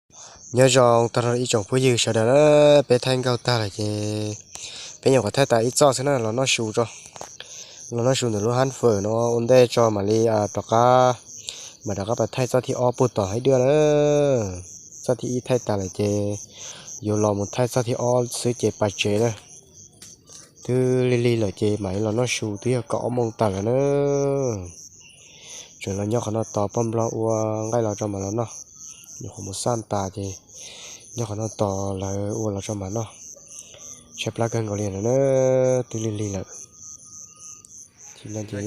Nyob zoo tag nrho ib tsoom phooj ywg sawv daws na, peb thaij nkauj tag lawm ces peb nyuam qhuav thaij tas ib txoj xwb na, los noj su tso. Los noj su ntawm lub hab fawm no ua ntej tso mam li rov qab, mam rov qab pais thaij txoj thib ob puag tom haib dwaj na. Txoj thib ib thaij tas lawm ces yuav los mus thaij txoj thib ob xwb ces pais tsev na. Twb lig lig lawm ces mam li los noj su, twb yog kaum ob moos tawm lawm na. Tseem los nyob qhov no tos poj nplog ua nqaij los tso mam los noj. Nyuam qhuav mus xaj tas ces nyob qhov no tos lawv ua los tso mam noj. Tshaib plab kawg nkaus li lawm na, twb lig lig lawm. Ces no ces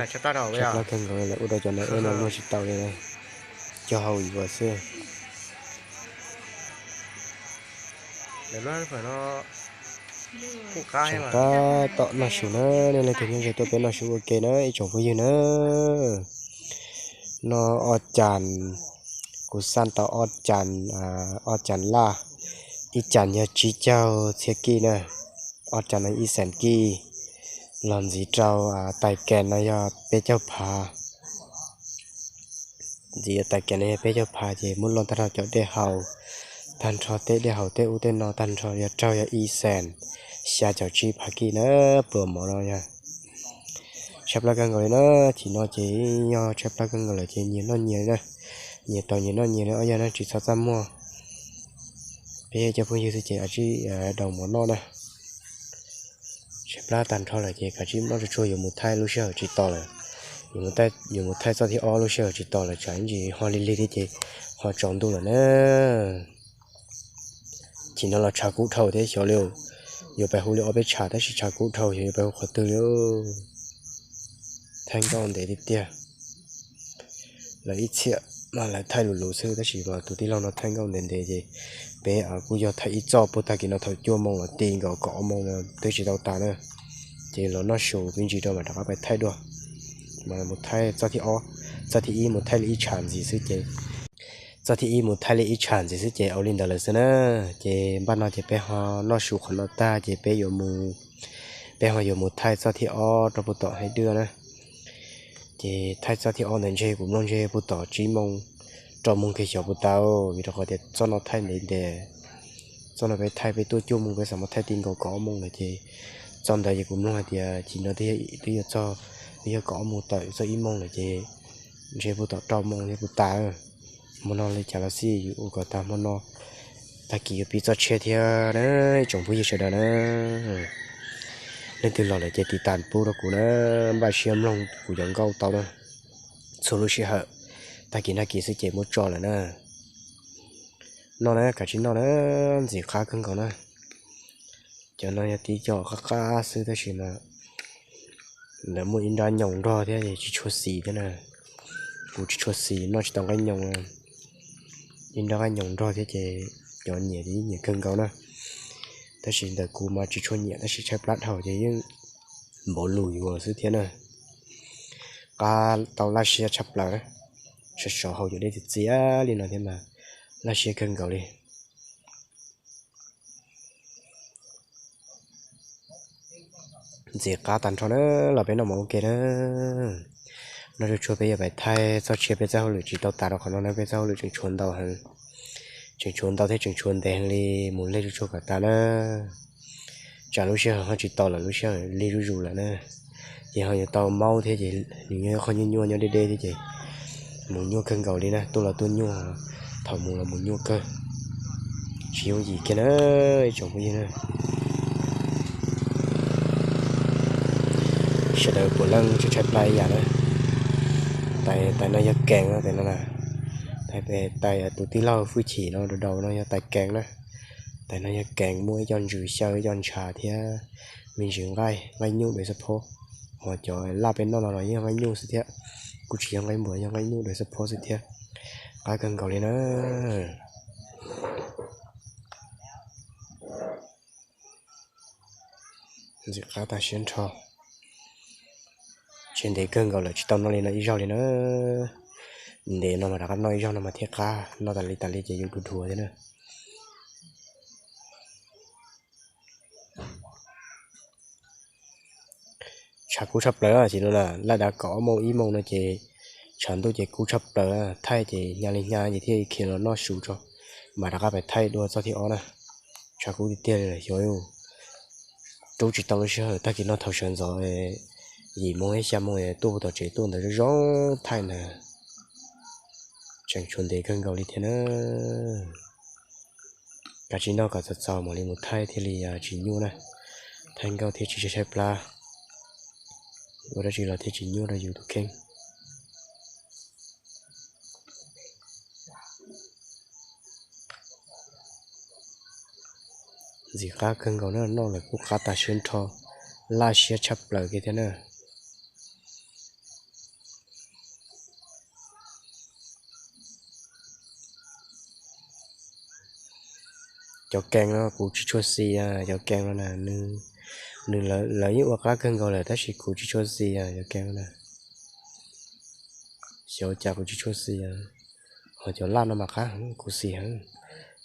tshaib plab kawg nkaus li lawm, ua rau cov no eb no luag tsis tau li, cog hau yuav xwb. Tshaib plab tom noj su na, nej leej twg nyob ze tuaj peb noj su ua ke na ib tsoom phooj ywg na. Noj ob cas, kuv xaj tau ob cas, ob cas laj, ib cas yog tsib caug txhiab kij na, ob cas no ib xees kij, los ntxiv rau tais kas no yog peb caug phav. Ntxiv tais kas no yog peb caug phav ces muab luaj tag nrho cov dej haus, tag nrho tej dej haus tej ub tej no tag nrho yog raug yog ib xees xya caum tsib phav kij na, pluas mov no yog. Tshaib plab kawg nkaus li na, chim no ces yog tshaib plab kawg nkaus lawm ces nyias noj nyias li na, nyias tau nyias noj nyias li ob yog na, tsis txhob txaj muag. Peb cov phooj ywg xwb ces tsib daus mov noj na. Tshaib plab tag nrho lawm ces kav tsij noj tsuag tsuag yuav mus thaij lub sij hawm tsis tos lawm. Yuav mus thaij txoj thib ob lub sij hawm tsis tos lawm tsam ib ntsis ho lig lig thiab ces ho tsaus ntuj lawm na. Chim no los tshav kub dhau thiab xyov li, yuav pais hu li ob peb tshav tab sis tshav kub dhau xyov yuav pais hu qhov twg li. Thaij nkauj ntev tiag tiag. Lawv ib txhia mas lawv thaij lus lus xwb tab sis mas tus tij laug no thaij nkauj ntev ntev ces peb kuj yog thaij ib txoj puag tag kis no thaum cuaj moos los ti nkaus kaum ob moos no twb tsis tau tas na. Ces los noj su me ntsis rau mam rov qab pais thaij dua. Mas mus thaij txoj thib ob, txoj thib ib mus thaij li ib tshav ntxiv xwb ces, txoj thib ib mus thaij li ib tshav ntxiv xwb ces ua li ntawd lawm xwb na. Ces npaj no ces peb ho noj su qhov no tag ces peb yuav mus, peb ho yuav mus thaij txoj thib ob rau puag tom haib dwaj na. Ces thaij txoj thib ob ntawd ntshe kuv mloog ntshe puag tom tsib moos, rau moos kiag xyov puas tau, vim rau qhov tias txoj no thaij ntev ntev. Txoj no peb thaij peb tuaj cuaj moos peb xav muab thaij ti nkaus kaum ob moos lawm ces txoj ntawd ces kuv mloog hais tias chim no twb yog txog, twb yog kaum ob moos tawm txog ib moos lawm ces ntshe puag tom rau moos thiab puas tas. Hmo no li cas los xij yuav ua kom tag hmo no, tag kis yuav pib txoj tshiab thiab na ib tsoom phooj ywg sawv daws na. Leej twg los lawm ces tiv tas pub rau kuv na, npaj siab mloog kuv cov nkauj tau na. Txhua lub sij hawm, tag kis nag kis xwb ces muab tso lawm na. Noj na, kav tsij noj na, ntxim qab kawg nkaus na. Cov no yog tib co qab qab xwb tab sis mas lawv muaj ib nrab nyoos nrog thiab es tsis tshua xis thiab na. Kuv tsis tshua xis noj tsis tau nqaij nyoos, ib nrab nqaij nyoos nrog thiab ces cov nyiam ces yeej nyiam kawg nkaus na. Tab sis ntawm kuv mas tsis tshua nyiam tab sis tshaib plab dhau ces yeej npaum lus yuav xwb thiab na. Qab tau laj siab tshaj plaws na, sov sov haus cov dej txias txias li no thiab mas laj siab kawg nkaus li. Ntxim qab tag nrho na, los peb noj mov ua ke na. Noj tsuag tsuag peb yuav pais thaij txoj tshiab, peb txoj hauj lwm tsis tau tas rau qhov no na, peb txoj hauj lwm tseem tshuav ntau heev. Tseem tshuav ntau thiab tseem tshuav ntev heev li, mus lig tsuag tsuag kom tas na. Tsam lub sij hawm ho tsis tau lawm, lub sij hawm lig zuj zus lawm na. Ces ho yuav tau maub thiab ces nws nyob qhov nyuaj nyuaj nyob deb deb thiab ces mus nyuaj kawg nkaus li na, tuaj los tuaj nyuaj, thaum mus los mus nyuaj kawg. Tsis yooj yim kiag na ib tsoom phooj ywg na. Sawv daws puav leej tshaib tshaib plab ib yam na. Tais, tais no yog kees na, tais no na. Tais, tais tus tij laug hwj chim no daus daus no yog tais kees na. Tais no yog kees, muaj ib co ntsws xyaw ib co ntshav thiab me ntsis nqaij, nqaij nyuj dawb xab phob. Ho cov laj peb noj no los yeej nqaij nyuj xwb thiab, kuj tsis yog nqaij npuas, yog nqaij nyuj dawb xab phob xwb thiab. Qab kawg nkaus li na. Ntxim qab tag siab nrho. Tseg ntev kawg nkaus lawm tsis tau noj li no ib zaug li na. Ntev no mas rov qab noj ib zaug no mas thiaj qab, noj tas li tas li ces yuav dhuav dhuav thiab na. Tshav kub tshaj plaws ces no na, laj dav kaum ob moos ib moos no ces Tshav ntuj ces kub tshaj plaws, thaij ces hnyav li hnyav ces thiaj khiav los noj su tso, mam rov qab pais thaij dua txoj thib ob na. Tshav kub tiag tiag li lawm xyov, rub tsis tau lub sij hawm, tag kis no thaum sawv ntxov yim moo ib xya moo tuaj puag tom tsev tuaj ntawd zoo zoo thaij ntag. Tseem tshuav ntev kawg nkaus li thiab na. Kav tsij noj kom txaus txaus mam li mus thaij thiaj li tsis nyuaj na. Thaij nkauj thiab tsis tshaib plab, ua dab tsi los thiaj tsis nyuaj rau yus tus kheej. Ntxim qab kawg nkaus na, noj lawm kuj qab tas siab nrho, laj siab tshaj plaws kiag thiab na. Cov kees no kuv tsis tshua xis, cov kees no na, nws, lawv yeej ua qab kawg nkaus lawm tab sis kuv tsis tshua xis cov kees no na. Xyov cas kuv tsis tshua xis, ho cov laj no mas qab heev kuv xis heev,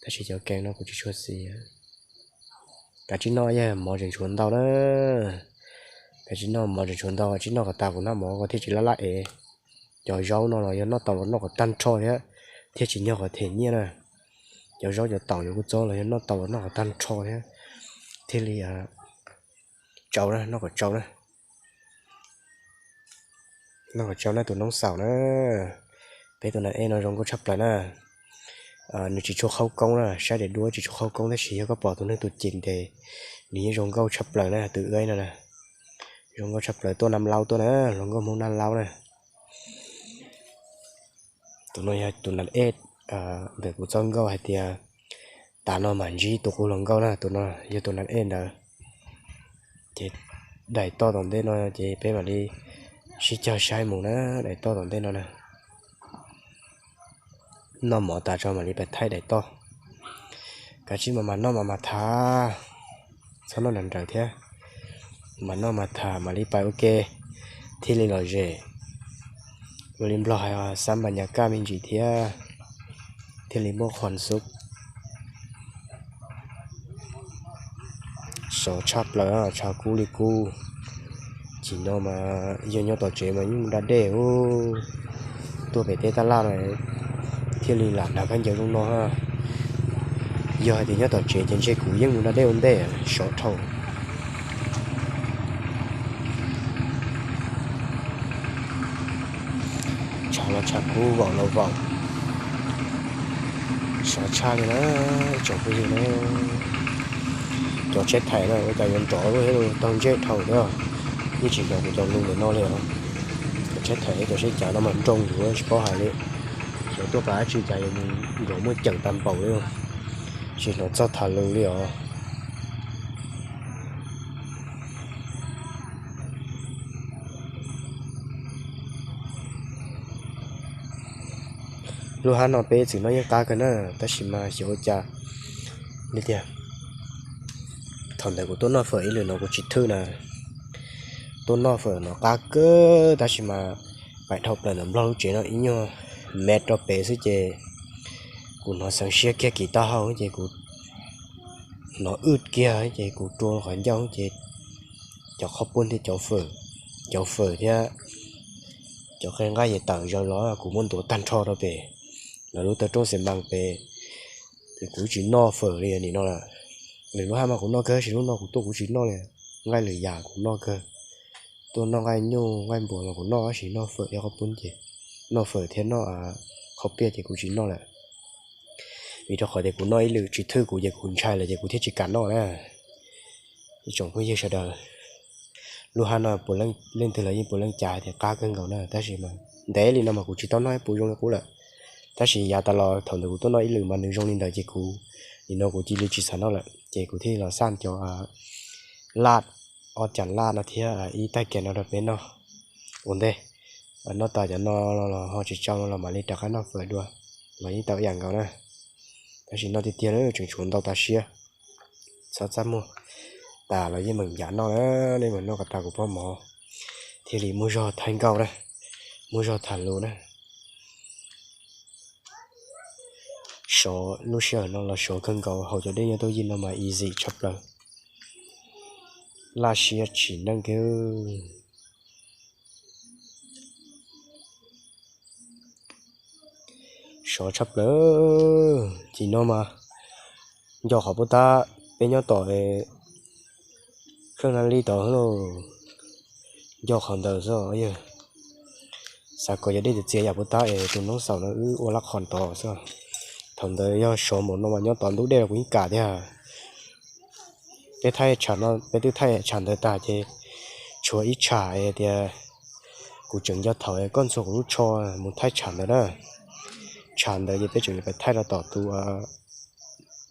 tab sis cov kees no kuv tsis tshua xis. Kav tsij noj, yog mov tseem tshuav ntau na. Kav tsij noj, mov tseem tshuav ntau, kav tsij noj kom tas kuv noj mov ko thiaj tsis laj laj ev. Cov zaub no los yog noj tau los noj kom tag nrho thiab, thiaj tsis nyog qhov them nyiaj na. Cov zaub cov taum yuav kua txob los yog noj tau los noj kom tag nrho thiab, thiaj li tsau na, noj kom tsau na. Noj kom tsau na tus noob xaus na. Peb tus nas ej no zoo nkauj tshaj plaws na. Nws tsis tshua qhaub koob na, saib daim duab tsis tshua qhaub koob tab sis yog koj pom tus neeg tus cim ntes, nws yeej zoo nkauj tshaj plaws na, tus ej no na. Zoo nkauj tshaj plaws, tuaj Naj Laub tuaj na, hluas nkauj Hmoob Naj Laub na. Tus no yog tus nas ej ntawm kuv txoj nkauj hais tias tas no mam ntsib tus qub hluas nkauj na, tus no yog tus nas ej ntawd. Ces daim toj tom ntej no ces peb mam li sib cog saib mus na, daim toj tom ntej no na. Noj mov tas tso mam li pais thaij daim toj. Kav tsij mas mas noj mas mas tham, txhob noj nrawm nrawm thiab. Mas noj mas tham mam li pais ua ke thiaj li lom zem. Ua li Nplog hais xab npas nyas kaj me ntsis thiab, thiaj li muaj qhuas xub. Sov tshaj plaws, tshav kub li kub. Chim no mas yog nyob tom tsev mas yeej mus da dej, tuaj pem teb tab laj no thiaj li lam nag khaub ncaws zoo no. Yog hais tias nyob tom tsev ces ntshe kuv yeej mus da dej ua ntej, sov dhau. Tshav los tshav kub, vaum los vaum, sov tshaj li na. Tsoom phooj ywg na, cov tsheb thaim no ua cas yuav nrov luaj thiab, taug ntsej dhau thiab. Yeej tsis nrov kuv cov lus ntawm no li os. Cov tsheb thaim cov tsheb cav no mas nroo yuav tsis paub hais li. Xyov tuaj pab dab tsi cas yuav nrov muaj ceem tag npaum li, tsis hnov txog tham lus li os. Lub hab no peb txwm noj yeej qab kawg na, tab sis mas xyov ua cas li tiag. Thaum ntawd kuv tuaj noj fawm ib lwm no kuv tsis thwj na. Tuaj noj fawm no qab kawg tab sis mas pais dhau plaws ntawm Nplog lub tsev no ib nyuag mev rau pem xwb ces kuv hnov xeev siab kiag kis taub hau ces kuv hnov wb kiag ces kuv rua qhov ncauj ces cov qhaub poob thiab cov fawm, cov fawm thiab cov qe nqaij ces tawm zaws los kuv muab ntuav tag nrho rau pem lawv lub taw roob xees mas pem. Ces kuv tsis noj fawm li nim no lawm. Lwm lub hab mas kuv noj kawg tab sis lub no kuv tuaj kuv tsis noj li. Nqaij lwm yam kuv noj kawg. Tuaj noj nqaij nyuj nqaij npuas los kuv noj tab sis noj fawm thiab qhaub poob ces, noj fawm thiab noj qhaub piaj ces kuv tsis noj lawm. Vim rau qhov tias kuv noj ib lwm tsis thwj kuv ces kuv ntshai lawm ces kuv thiaj tsis kam noj na. Ib tsoom phooj ywg sawv daws, lub hab no puav leej, leej twg los yeej puav leej cav tias qab kawg nkaus na, tab sis mas ntev li no mas kuv tsis tau noj ib puas zoo li qub lawm. Tab sis yav tas los thaum ntawd kuv tuaj noj ib lwm mas nws zoo li ntawd ces kuv, nim no kuv cia li tsis xav noj lawm ces kuv thiaj los xaj cov laj, ob cam laj no thiab ib taig kiav no rau peb noj ua ntej. Noj tas cov no los ho tsis tsau no los mam li rov qab noj fawm dua los yeej tau ib yam nkaus na. Tab sis noj tiag tiag na tseem tshuav ntau tas siab. Txhob txaj muag, tas los yeej meem ncav noj na, nej meem noj kom tas kuv pob mov thiaj li muaj zog thaij nkauj na, muaj zog tham lus na. Sov lub sij hawm no los sov kawg nkaus, haus cov dej nyob tuaj yij no mas easy tshaj plaws, laj siab tsim neej kawg. Tov tshaj plaws. Ces no mas nco qhov puab tab, peb nyob tom Kheej Naj Lib tod lauj, nco qhov ntawd xwb yog. Xav kom yog dej txias txias yam puab tab es tus noob xaum no wb ua lab qhos tod xwb. Thaum ntawd yog sov npaum no mas nyob tod ntub dej los kuv yeej kam tiag. Peb thaij tsham no, peb twb thaij tsham ntawd tag ces tshuav ib tsham es tias kuv tseem nco thaum koj ntxhua kuv lub tsho mus thaij tsham ntawd na. Tsham ntawd ces peb tseem yuav pais thaij rau tom tus,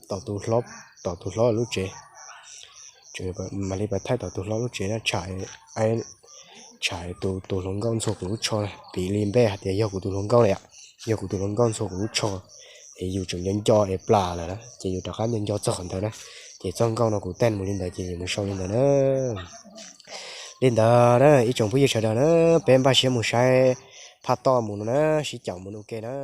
tom tus hlob, tom tus hlob lub tsev. Mam li pais thaij tom tus hlob lub tsev na, tsham, tsham tus, tus hluas nkauj ntxhua kuv lub tsho na, piv li npe hais tias yog kuv tus hluas nkauj na yom, yog kuv tus hluas nkauj ntxhua kuv lub tsho. Es yus tseem nco nco es plam lawm na ces yus rov qab nco nco txog qhov ntawd na, ces txoj nkauj no kuv tag mus li ntawd ces yus mus sau li ntawd na. Li ntawd na ib tsoom phooj ywg sawv daws na, peb npaj siab mus saib phaj toj mus no na, sib caum mus ua ke na.